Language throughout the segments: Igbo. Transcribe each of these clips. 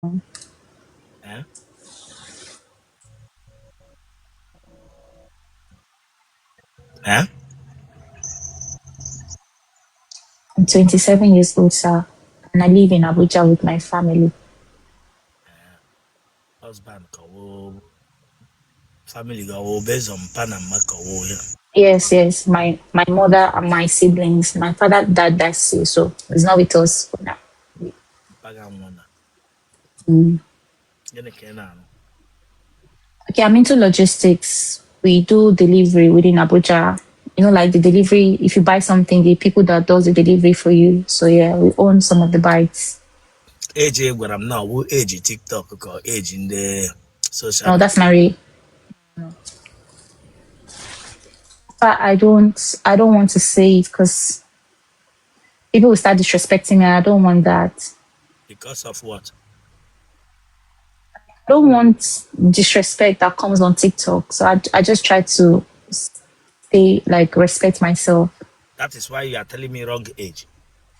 Eh? Eh? I'm 27 years old, sir, and I live in Abuja with my family. Husband ka ọ wụ family gị, ọ wụ based on mpa na mma ka ọ wụ ya? Yes, yes, my mother and my siblings. My father died that year, so he's not with us for now. Mpa gị anwụọla. Gịnị ka ị na-arụ? Okay, I'm into logistics. We do delivery within Abuja. You know, like the delivery, if you buy something, the people that does the delivery for you. So yeah, we own some of the bikes. Age ị gwara m na ọ wụ age TikTok ka age ndị social No, media? that's my real. But I don't want to say it because people will start disrespecting me, and I don't want that. Because of what? I don't want disrespect that comes on TikTok. So I just try to stay, like, respect myself. That is why you are telling me wrong age.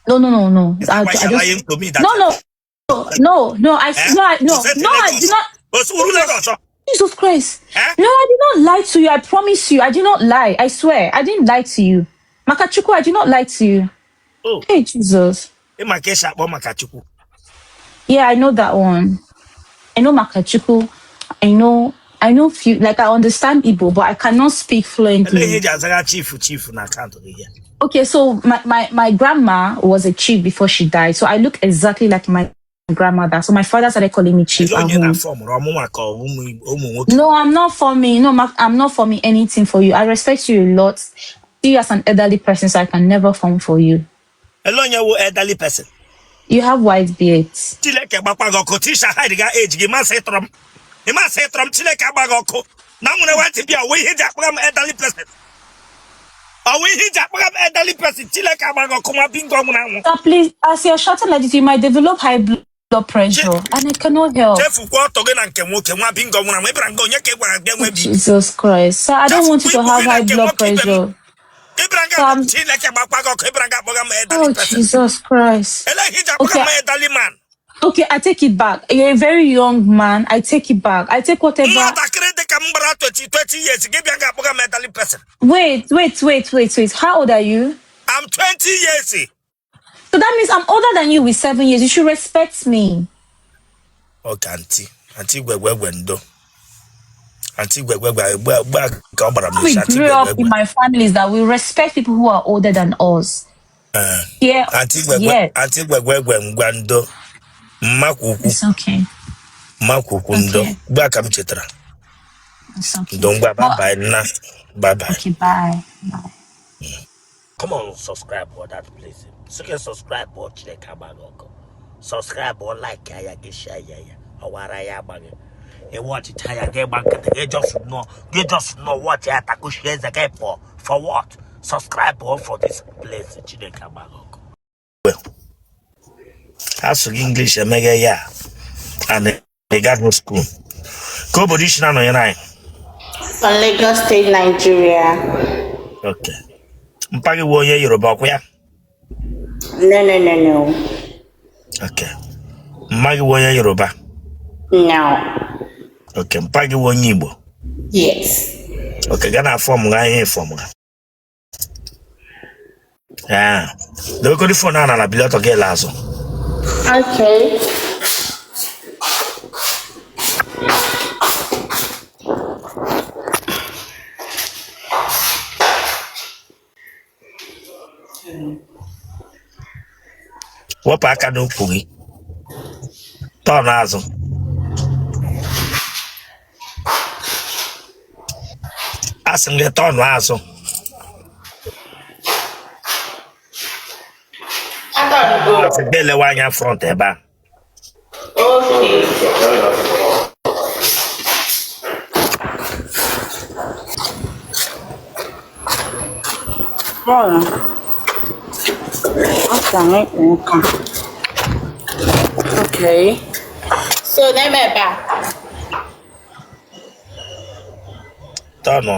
No, no, no, no. Is that I, why I you are just lying to me that no, no, no, no. I Eh? no, I, no, Sosete no. I Lagos. did not. Osuru Lagos. Jesus Christ. Eh? No, I did not lie to you. I promise you. I did not lie. I swear. I didn't lie to you. Makachuku, I did not lie to you. Oh, Hey, Jesus. ị ma ka esi akpọ Makachukwu. Yeah, I know that one. I know Makachuku. I know few, like, I understand Igbo, but I cannot speak Ele ihe fluently. eji azaga chief chief na akaụntụ gị ya. Okay, so my grandma was a chief before she died. So I look exactly like my grandmother. So my father started calling me chief Ele at onye na home. fọmụrụ ọmụnwa ka ọ ụmụ ụmụ nwoke? No, I'm not forming. No, I'm not forming anything for you. I respect you a lot. See you as an elderly person, so I can never form for you. Ele onye wụ elderly person? You have white beards. Chineke gbakwa gị ọkụ tisha hide ga age gị masị ịtọrọ m. Ị masị ịtọrọ m Chineke agba gị ọkụ. Na m nwere white beard ọwụ ihe eji akpọga m elderly person. Ọwụ ihe eji akpọga m elderly person. Chineke agba gị ọkụ nwa bingo nwụrụ anwụ. Sir, please, as you're shouting like this, you might develop high blood pressure, and I cannot help. Chefukwa ọtọ gị na nke nwoke nwa bingo nwụrụ anwụ. Ị bịara nga onye ka ị gwara gị enwe Oh, BP. Jesus Christ. Sir, I don't want you Chefukwa to ibu have gị na high nke blood nwoke ibe m. pressure. Ị bịara So nga I'm, Chineke gbakwa gị ọkụ ị bịara nga akpọga m elderly oh, person. Jesus Christ. Ele ihe eji akpọga Okay, m elderly man. okay, I take it back. You're a very young man. I take it back. I take whatever. Nwatakịrị dị ka m gbara 20 20 years gị bịa nga akpọga m elderly person. Wait, wait, wait, wait, wait. How old are you? I'm 20 years. So that means I'm older than you with 7 years. You should respect me. Okay, aunty. Aunty gwegwegwe ndo. Aunty gwegwegwe gbe gbe ka ọ gbara m How we n'isi aunty grew up in gwegwegwe. my family is that we respect people who are older than us. Eh, Yeah, aunty gwegwe yeah, aunty gwegwegwe ngwa ndo. Mmakwukwu it's okay. mmakwukwu ndo. Okay, Gbe a ka m chetara. it's okay. Ndo ngwa bye But bye nna. Bye bye. okay, bye. Bye. Come on, subscribe for that place. Sị subscribe ọ Chineke agba gị ọkụ. Subscribe ọ like ya gị share ya ya. Ọwara ya agba gị. Ị watchịcha ya gị gba nkịtị gị just nọ gị just nọ watch ya takushie eze gị pụọ. For what? Subscribe ọ for this place. Chineke agba gị ọkụ. Asụghị English emeghe ya and ị gaghị school. Ka obodo isi na-anọnyere anyị. From Lagos State, Nigeria. Okay. Mpa gị wụ onye Yoruba ọkwa ya? No, no, no, no. Okay. Mma gị wụ onye Yoruba. No. Okay. Mpa gị wụ onye Igbo. Yes. Okay, gaa na form gha ihe form gha. Ah. Dewekọrọ phone ahụ n'ala bilie ọtọ gị ele azụ. Okay. Wepụ aka n'ukwu gị. Tọọ n'azụ. Asị m gị tọọ n'azụ. Asị gị elewe anya front ebe a. Okay. Bọ́ọ̀lù. Okay. So then we're back. Tọnụ.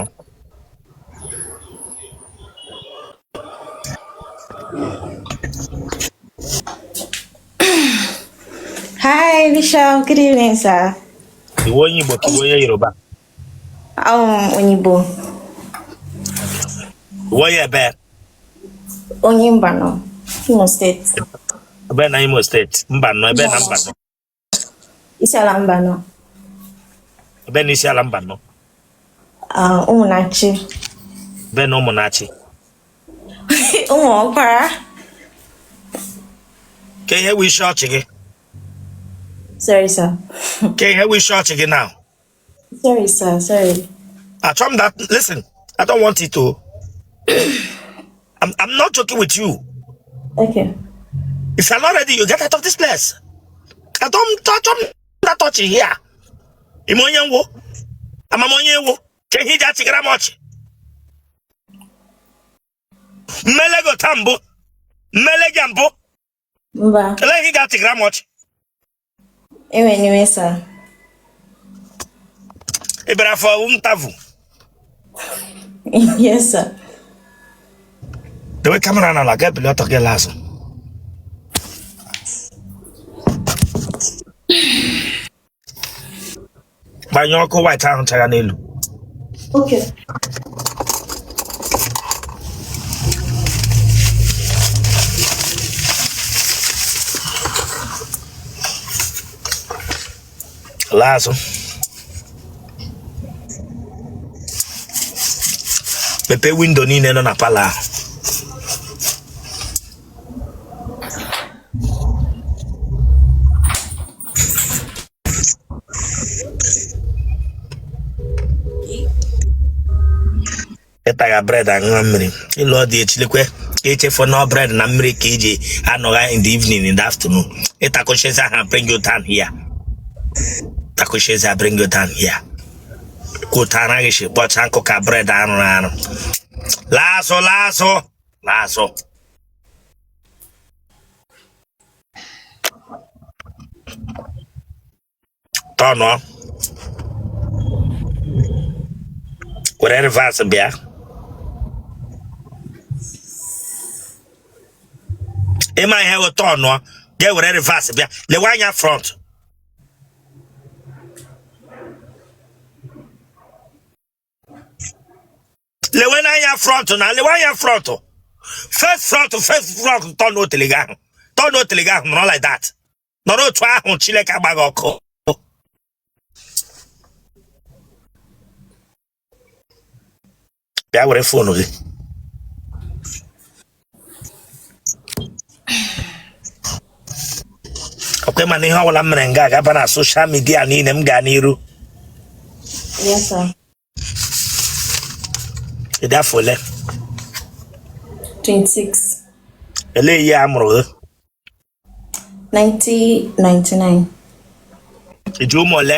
Hi, Michelle. Good evening, sir. Ị wụ onye Igbo ka ị wụ onye Yoruba? Onye Igbo. Ị wụ onye ebe? Onye Mbano, Imo State. Ebe na Imo State? Mbano, ebe na Mbano? Isiala Mbano. Ebe na Isiala Mbano? Ụmụnachi. Ebe na Ụmụnachi? Ụmụọkpara. Ke ihe wụ isi ọchị gị? Sorry, sir. Ke ihe wụ isi ọchị gị now? Sorry, sir. Sorry. Achọ m that. Listen, I don't want it to. I'm not joking with you. Okay. If you're not ready, you get out of this place. I don't touch m that touch here. Ị ma onye m wụ? Ama m onye ị wụ. Ke ihe i ji achịgara m ọchị. M mele gị taa mbụ. M mele gị mbụ. Mba. Ele ihe i ji achịgara m ọchị. Ewena iwe, sir. Ị bịara for interview. Yes, sir. Dewe camera n'ala ga ebili ọtọ gị laa azụ. Gbanyụọ ọkụ white ahụ chara n'elu. Okay. Laa azụ. Mepee window niile nọ na parlour ahụ. Ị taga bread aṅụọ mmiri. Ị lụọ di echi lekwe ka echefu na bread na mmiri ka i ji anọgha in the evening, in the afternoon. Ị takọchizi ha bring you down here. Takọchizi ha bring you down here. Kwụta anaghị si kpọcha nkụ ka bread arụrụ arụ. Laa azụ, laa azụ, laa azụ. Turnụọ were reverse bịa. Ị ma ihe wụ turnụọ ga were reverse bịa lewe anya front. Lewe n'anya front na lewe anya front. Face front, face front. Turn otele gị ahụ, turn otele gị ahụ. Nọrọ like that, nọrọ otu ahụ. Chineke agba gị ọkụ. Bịa were phone gị. Ọkwa mana ihe ọbụla m mere nga agaba na social media niile m gaa n'iru. Yes, sir. Ị dị afọ ole? 26. Elee ihe a mụrụ gị? 1999. Ị ji ụmụ ole?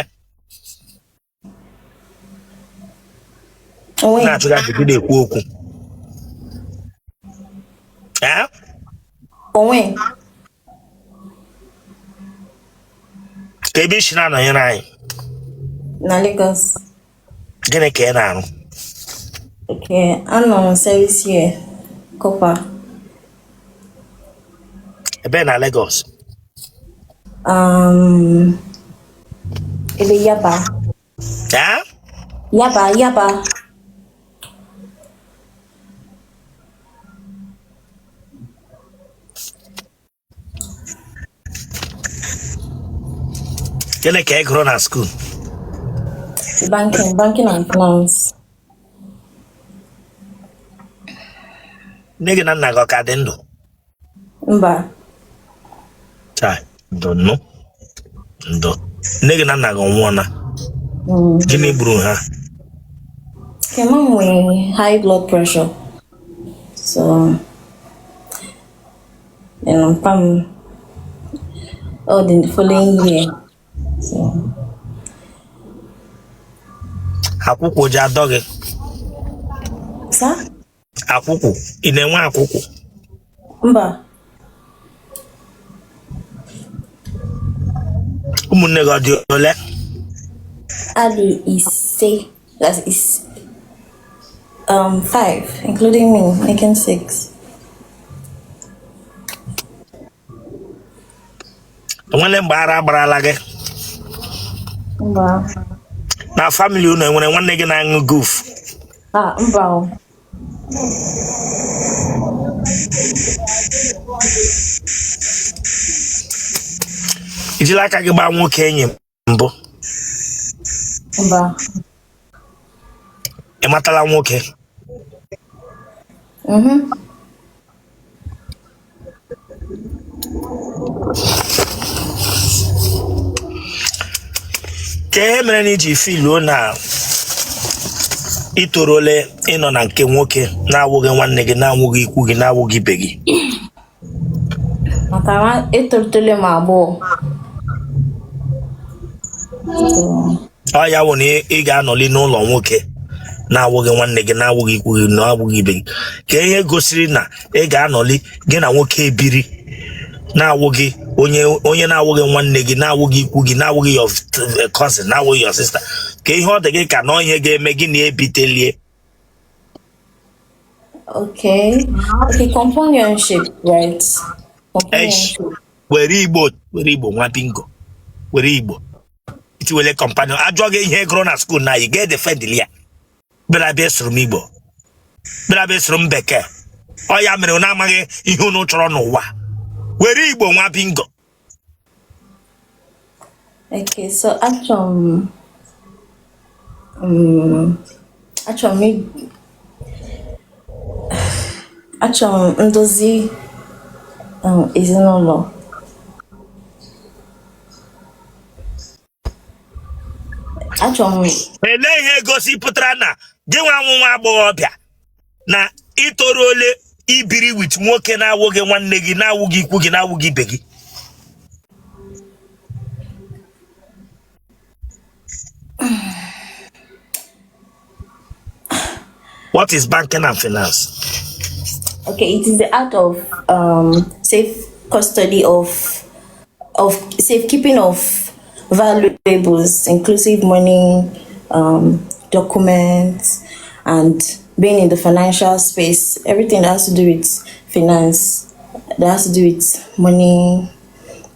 Onwe. Na-ajụ gị ajụjụ na-ekwu okwu. Ee? Onwe. Ka ebe i si na-anọnyere anyị? Na Lagos. Gịnị ka ị na-arụ? Okay, anọ m service here, corper. Ebe na Lagos? Ebe Yaba. Ee? Yaba, Yaba. Gịnị ka ị gụrụ na school? Banking, banking and finance. Nne gị na nna gị ọ ka dị ndụ? Mba. Chai, ndo nụ ndo. Nne gị na nna gị ọ nwụọna? Mm. Gịnị gburu ha? Okay, mom nwere high blood pressure. So, then mpa m, oh, the following year. So, Akwụkwụ ji adọ gị? Sir? Akwụkwụ, ị na-enwe akwụkwụ? Mba. Ụmụnne gị ọ dị ole? Adị ise. That is five, including me, making six. Enwere mgbe ara gbarala gị? Mba. Na family unu enwere nwanne gị na-aṅụ guf? Ah, mba o. I jila aka gị gbaa nwoke enyi mbụ? Mba. Ị matala nwoke? Mhm. Ka ihe mere na i ji feeluo na i toruole ịnọ na nke nwoke na-awụghị nwanne gị, na-awụghị ikwu gị, na-awụghị ibe gị? Maka na etolitele m agbọghọ. Ọ ya wụ na ị ga-anọli n'ụlọ nwoke na-awụghị nwanne gị, na-awụghị ikwu gị, na-awụghị ibe gị. Ka ihe gosiri na ị ga-anọli gị na nwoke ebiri na-awụghị onye onye na-awụghị nwanne gị, na-awụghị ikwu gị, na-awụghị your cousin, na-awụghị your sister, ka ihe ọ dị gị ka na ihe ga-eme gị na ebitelie? Okay, companionship, right? Eish, Companionship. Were Igbo, were Igbo, nwa bingo, were Igbo itiwele companion. Ajụọ gị ihe gụrụ na school na ị ga-edefendili ya. Bịara bịa sụrụ m Igbo, bịara bịa sụrụ m bekee. Ọ ya mere unu amaghị ihe unu chọrọ n'ụwa. Were Igbo, nwa bingo. Okay, so achọrọ m ndozi ezinụlọ. Achọrọ m Elee ihe gosipụtara na gị nwa nwa agbọghọbịa na i toruole ibiri with nwoke na-awụghị nwanne gị, na-awụghị ikwu gị, na-awụghị ibe gị? What is banking and finance? Okay, it is the art of safe custody of safekeeping of valuables, inclusive money, documents, and being in the financial space. Everything that has to do with finance, that has to do with money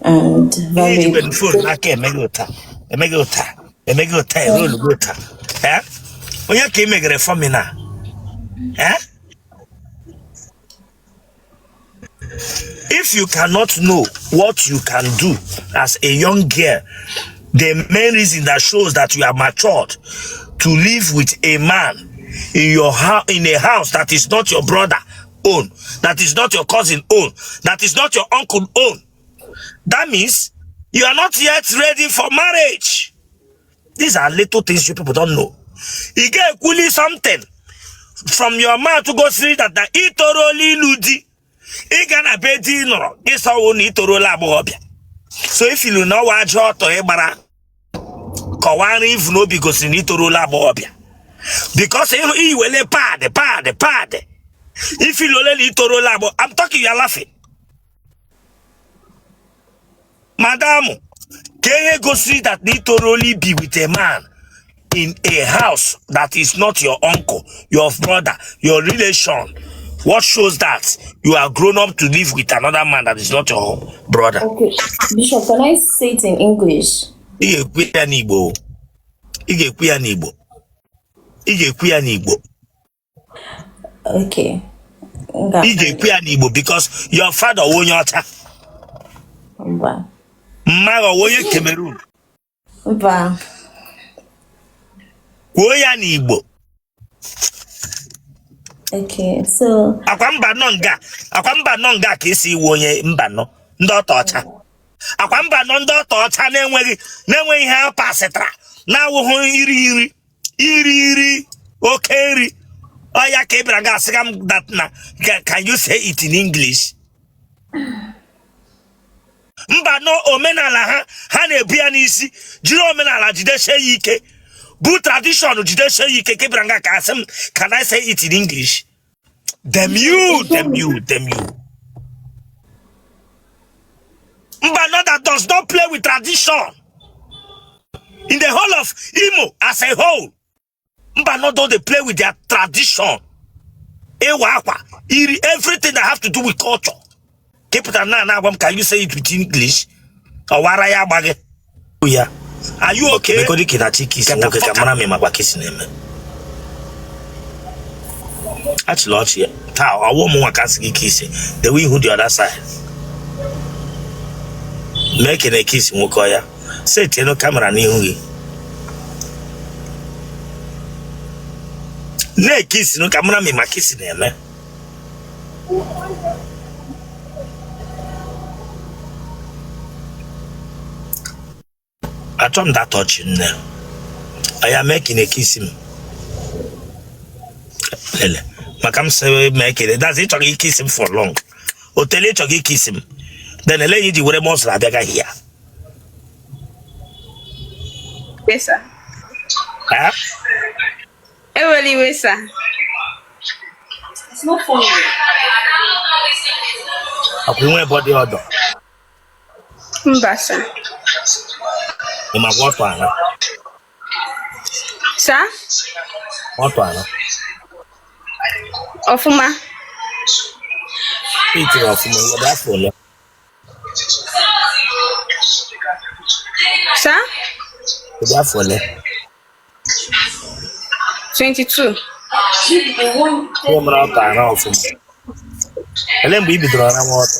and Ihe ijikwe valuables. phone n'aka emeghị ụta, emeghị ụta, emeghị ụta, erolugo ụta. Eh? Onye ka ị megere fọmina? Eh? If you cannot know what you can do as a young girl, the main reason that shows that you are matured to live with a man in your house, in a house that is not your brother own, that is not your cousin own, that is not your uncle own, that means you are not yet ready for marriage. These are little things you people don't know. Ị ga-ekwuli something from your mouth to gosiri that na ị toruola ịlụ di, ịga na be di nọrọ ịsọwụ na ị toruola agbọghọbịa. So i feelu na ọwa ajọ ọtọ ịgbara kọwara ivu n'obi gosiri na ị toruola agbọghọbịa, because ịhụ iwele pad pad pad i feelu ole na ị toruola agbọ. I'm talking, you are laughing. Madam, ka ihe gosiri that na ị toruola ibi with a man in a house that is not your uncle, your brother, your relation? What shows that you are grown up to live with another man that is not your brother? Okay, Bishop, can I say it in English? Ị ga-ekwu ya n'Igbo. Ị ga-ekwu ya n'Igbo. Ị ga-ekwu ya n'Igbo. Okay. Nga. Ị ga-ekwu ya n'Igbo because your father wụ onye ọcha. Mba. Mma gị wụ onye Cameroon. Mba. Kwuo ya n'Igbo. Okay, so Akwa mba nọ nga, akwa mba nọ nga ka esi iwu onye mba nọ ndị ọta ọcha. Akwa mba nọ ndị ọta ọcha na-enweghị ihe ha pasịtara na-awụghị iri nri iri nri oke nri. Ọ ya ka ị bịara ga asị m that na can you say it in English? Mba nọ omenala ha, ha na-ebu ya n'isi, jiri omenala jidesie ya ike, bụ tradition jidesie ya ike, ka ị bịara nga ka asị m, "Can I say it in English?" Damn you, damn you, damn you. Mba nọ that does not play with tradition. In the whole of Imo as a whole, Mba nọ don't they play with their tradition. Ịwa akwa, iri, everything that have to do with culture. Keep it na na agwa m, "Can you say it with English?" Ọwara ya agba gị ya. Are you okay? Mekodi kinachi kisi nwoke ka mara ma ịmakwa kisi na-eme. Achịla ọchị ya. Taa ọwụ ụmụ nwa ka sị gị kisi. Dewe ihu the other side. Mee kene kisi nwoke ọya. Setienụ camera n'ihu gị. Na-ekisinu ka mara ma ịma kisi na-eme. Achọ m data ọchị nne. Aya mee ka ị na-ekisi m. Lele. Maka m sị mee kene. That's ịchọghị ikisi m for long. Otele ịchọghị ikisi m. Then ele iji were muscle abịagaghị ya. Yes, sir. Eh? Ewela iwe, sir. It's not funny. Akwa inwe body odor. Mba, sir. Ị makwa ọtụ ala. Sir? Ọtụ ala. Ọfụma. Itiri ọfụma nwere afọ ole? Sir? Kedu afọ ole? 22. Ihe mere ọtụ ara ọfụma. Ele mgbe i bidoro ara nwa ọtụ?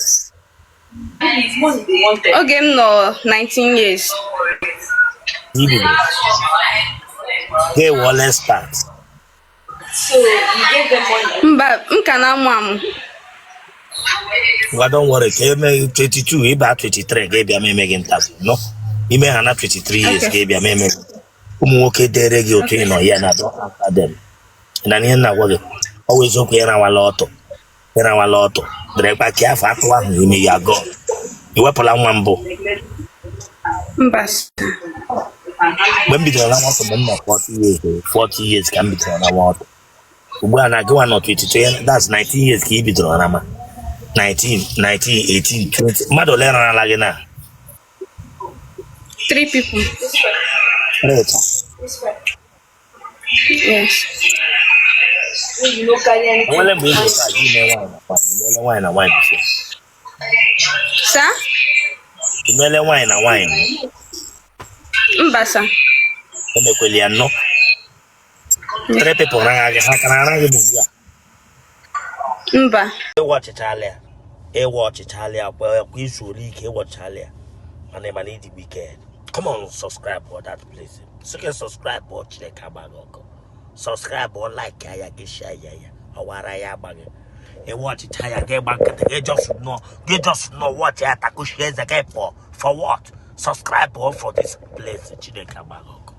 Oge m nọ 19 years. I bidoro. Gị wụọla expert. Mba, m ka na-amụ amụ. Ngwa, don't worry, ka eme 22 ịba 23 ga-ebịa ma eme gị interview no ime ha na 23 years. Okay. Ga-ebịa ma eme gị ụmụ nwoke dere gị otu ị nọ ya na don't answer them. Na ihe m na-agwa gị ọ bụ eziokwu. Ịrawala ọtụ, ịrawala ọtụ dịrịkwa ka afọ atụ ahụ ime ya gọ iwepụla nwa mbụ. Mba, sir. Mgbe m bidoro na ọtụ, mgbe m nọ 40 years o, 40 years ka m bidoro na ọtụ. Ugbu a na gịnwa nọ 22, that's 19 years ka ị bidoro na ma 19 19 18 20. Mmadụ ole rarala gị na? Three people. Rịcha. Yes. Enwele mgbe ị ga ime nwaanyị na nwaanyị? Imele nwaanyị na nwaanyị before? Sir? Imele nwaanyị na nwaanyị? Mba, sir. Emekweli ya nnọọ. Three people rara gị, ha ka na-ara gị ugbu a? Mba. Ịwa ọchịchala ya, ịwa ọchịchala ya kwa kwa izu ole ike ịwọchala ya, mana ịma na ịdị wicked. Come on, subscribe for that place. Sị subscribe ọ Chineke agba gị ọkụ. Subscribe ọ, like ya gị, share ya ya. Ọwara ya agba gị. Ịwa ọchịcha ya gị gba nkịtị gị, just nọ gị, just nọ watch ya, takushie eze gị pụọ. For what? Subscribe ọ for this place. Chineke agba gị ọkụ.